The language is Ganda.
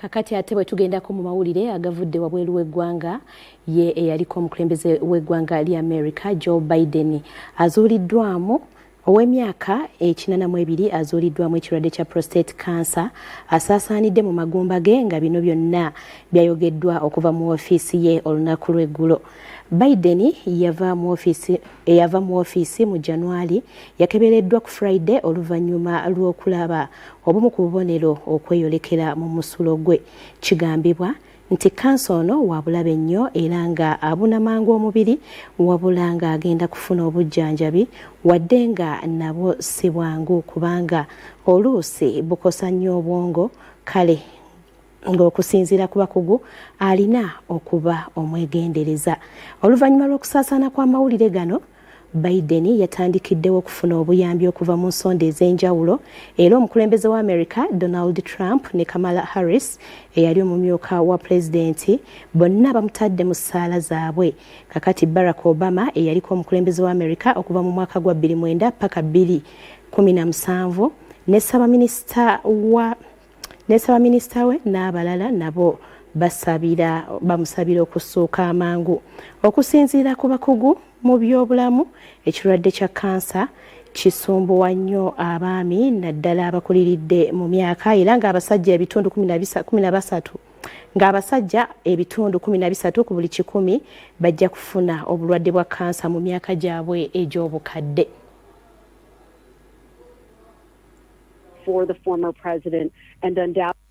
Kakati ate bwe tugendako mu mawulire agavudde wabweru w'eggwanga, ye eyaliko omukulembeze w'eggwanga lya America Joe Biden azuuliddwamu ow'emyaka 82 azuuliddwamu ekirwadde kya prostate cancer asaasaanidde mu magumba ge, nga bino byonna byayogeddwa okuva mu ofiisi ye olunaku lw'eggulo. Biden yava mu ofiisi eyava mu ofiisi mu January yakebereddwa ku Friday oluvannyuma lw'okulaba obumu ku bubonero okweyolekera mu musulo gwe. Kigambibwa nti kansa ono wa bulabe nnyo era nga abuna mangu omubiri, wabula ng'agenda kufuna obujjanjabi wadde nga nabwo si bwangu kubanga oluusi bukosa nnyo obwongo, kale ng'okusinziira ku bakugu alina okuba omwegendereza. Oluvannyuma lw'okusaasaana kw'amawulire gano, Biden yatandikiddewo okufuna obuyambi okuva mu nsonda ez'enjawulo, era omukulembeze wa America Donald Trump ne Kamala Harris eyali omumyuka wa pulezidenti bonna bamutadde mu ssaala zaabwe. Kakati Barack Obama eyaliko omukulembeze wa America okuva mu mwaka gwa 2009 paka 2017 ne ssaabaminisita wa ne ssaabaminisita we n'abalala nabo basabira bamusabira okusuuka amangu. Okusinziira ku bakugu mu byobulamu, ekirwadde kya kansa kisumbuwa nnyo abaami naddala abakuliridde mu myaka, era ng'abasajja ebitundu 13 ng'abasajja ebitundu 13 ku buli kikumi bajja kufuna obulwadde bwa kansa mu myaka gyabwe egy'obukadde. For the former president and undoubtedly